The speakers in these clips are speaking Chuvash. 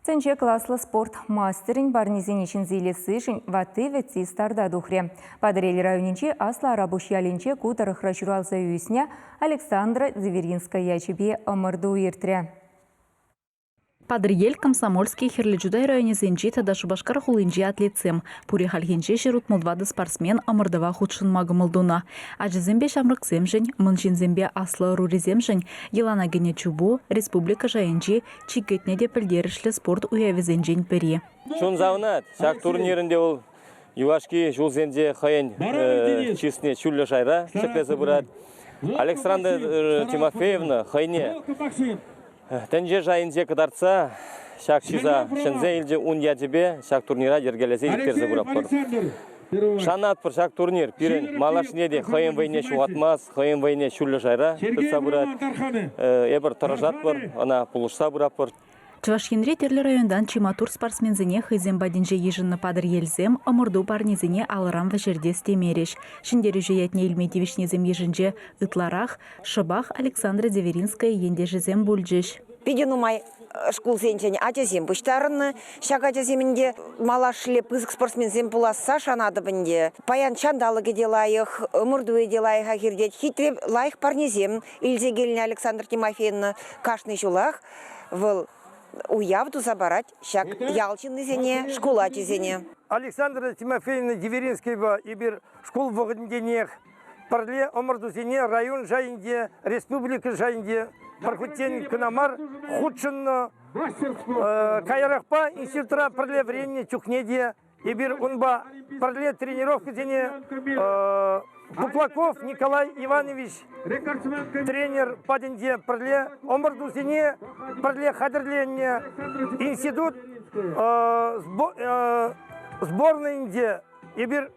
Тӗнче класлӑ спорт мастерӗн парнисене ҫӗнсе илессишӗн ватти-вӗтти старта тухрӗ. Патӑрьел районӗнчи Аслӑ Арапуҫ ялӗнче ку тӑрӑхра ҫуралса ӳснӗ Александра Зверинская ячӗпе ӑмӑрту иртрӗ. Патӑрьел, Комсомольски, Хӗрлӗ Чутай районӗсенчи тата Шупашкар хулинчи атлетсем пурӗ хальхинче 164 спортсмен ӑмӑртӑва хутшӑнма кӑмӑл тунӑ. Ачасемпе ҫамрӑксемшӗн, мӑн ҫынсемпе аслӑ ӑрурисемшӗн йӑлана кӗнӗ чупу республика шайӗнчи чи кӗтнӗ те пӗлтерӗшлӗ спорт уявӗсенчен пӗри. Чун савӑнать. Ҫак турнир ӗнтӗ вӑл юлашки ҫулсенче хӑйӗн чысне ҫӳллӗ шайра ҫӗклесе пырать. Александра Тимофеевна хӑйне тӗнче шайӗнче кӑтартса ҫак чыса ҫӗнсе илчӗ. Ун ячӗпе ҫак турнира йӗркелесе ирттерсе пыратпӑр. Шанатпӑр, ҫак турнир пирӗн малашне те хӑйӗн вӑйне ҫухатмасть, хӑйӗн вӑйне ҫӳллӗ шайра тытса пырать. Эпир тӑрӑшатпӑр, ӑна пулӑшса пыратпӑр. Чӑваш Енре тӗрлӗ районтан чи маттур спортсменсене хӑйсем патӗнче йышӑннӑ Патӑрьелсем ӑмӑрту парнисене алӑран вӗҫертес темерӗҫ. Ҫӗнтерӳҫӗ ятне илме тивӗҫнисем йышӗнче ытларах шӑпах Александра Деверинская ентешӗсем пулчӗҫ. Питӗ нумай шкулсенчен ачасем пуҫтарӑннӑ. Ҫак ачасем ӗнтӗ малашле пысӑк спортсменсем пуласса шанатӑп ӗнтӗ. Паян ҫанталӑкӗ те лайӑх, ӑмӑртуӗ те лайӑхах иртет. Хитре лайӑх парнесем илсе килнӗ Александр Тимофеевна кашни ҫулах. Вӑл уяв туса парать ҫак ял ҫыннисене, шкул ачисене. Александра Тимофеевна Деверинскаяпа эпир шкул вӑхӑтӗнченех пӗрле ӑмӑртусене район шайӗнче, республика шайӗнче пӗр хутчен кӑна мар хутшӑннӑ. Каярахпа институтра пӗрле вӗреннӗ чухне те эпир унпа пӗрле тренировкӑсене Буклаков Николай Иванович тренер патӗнче пӗрле ӑмӑртусене пӗрле хатӗрленнӗ. Институт сборнӑйӗнче эпир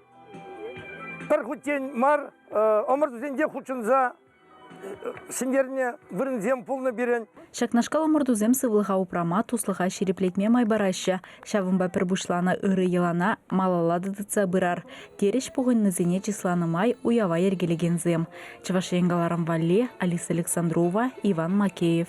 пӗр хутчен мар ӑмӑртусенче хутшӑнса ҫӗнтернӗ вырӑнсем пулнӑ пирӗн. Ҫакнашкал ӑмӑртусем сывлӑха упрама, туслӑха ҫирӗплетме май параҫҫӗ. Ҫавӑнпа пӗр пуҫланӑ ырӑ йӑлана малалла та тытса пырар, терӗҫ пухӑннисене чысланӑ май уява йӗркелекенсем. Чӑваш Ен кӑларӑм валли Алиса Александрова, Иван Макеев.